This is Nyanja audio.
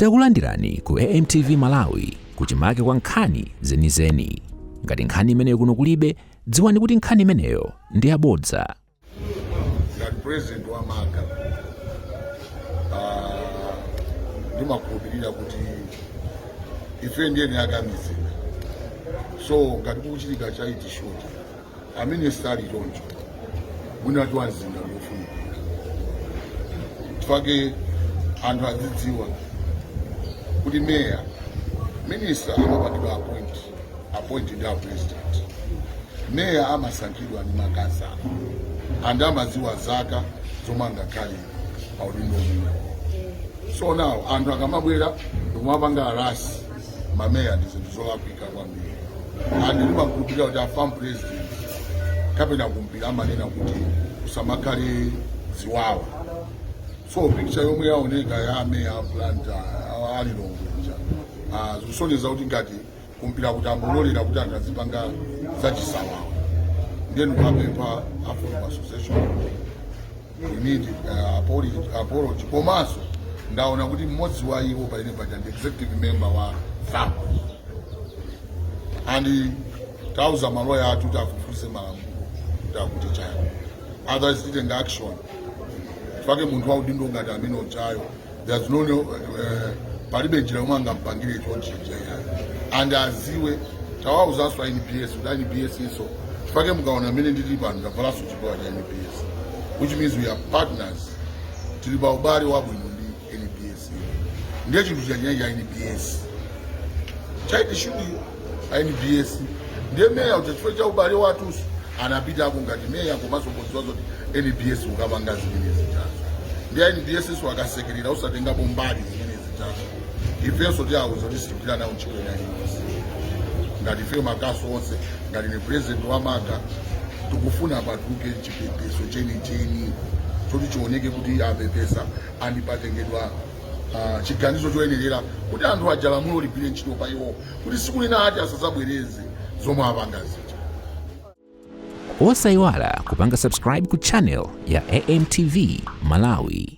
Takulandirani ku AMTV Malawi, kuchimake kwa nkhani zenizeni. Ngati nkhani imeneyo kuno kulibe, dziwani kuti nkhani imeneyo ndi yabodza. Ngati president wa MALGA, ndimakhulupirira kuti ife ndiye akamizinda. So ngati kukuchitika charity shoot, amene sali choncho, mwinatu wa mzinda ndiofunikira chifake anthu azidziwa kuti meya, minister amapangidwa appoint ndi a president. Meya amasankhidwa ndi makansala and amadziwa zaka zomwe angakhale paudindo umene. So now anthu akamabwera ndikumapanga harass mameya, ndi zinthu zolakwika kwambiri. And ndimakhulupirira kuti a FAM president kapena kumpira amanena kuti kusamakhale ziwawa. So picture yomwe yaoneka ya meya a Blantyre, a Lilongwe, zikusonyeza kuti ngati kumpira kuti ambololera kuti anthu azipanga zachisawawa. Ndiye ndikapempha a Football Association, we need apology. Komanso ndaona kuti mmodzi wa iwo paine paja ndi executive member wa FAM, and tauza maloya athu kuti afufuze malamulo kuti akuti chani, otherwise titenga action. Fake munthu waudindo ngati amene uchayo, there's no palibe njira yomwe angampangire chonchija yayo. And aziwe, tawauzanso NBS kuti NBS iso chifake mukaona amene ndili pano, ndavalanso chipewa cha NBS, which means we are partners, tili pa ubale wabwino ndi NBS. Ndiye chinthu chachinai cha NBS, charity shoot NBS, ndiye meya uja chifukwa cha ubale wathuso anapitako ngati meya, komanso podziwa zoti NBS ukapanga zimene zichazo. Ndi NBS so akasekerera usatengapo mbali zimene zichazo, ifenso tiyawuza kuti sitigwira nawo ntchito ina iliyonse. Ngati ife makaso onse, ngati ni president wa MALGA, tikufuna patuluke chipepeso chenicheni choti chioneke kuti apepesa and patengedwa chiganizo choyenerera kuti anthu aja lamulo ligwire ntchito pa iwo, kuti siku lina ati asazabwereze zomwe apanga zija. Osayiwala kupanga subscribe ku channel ya AMTV Malawi.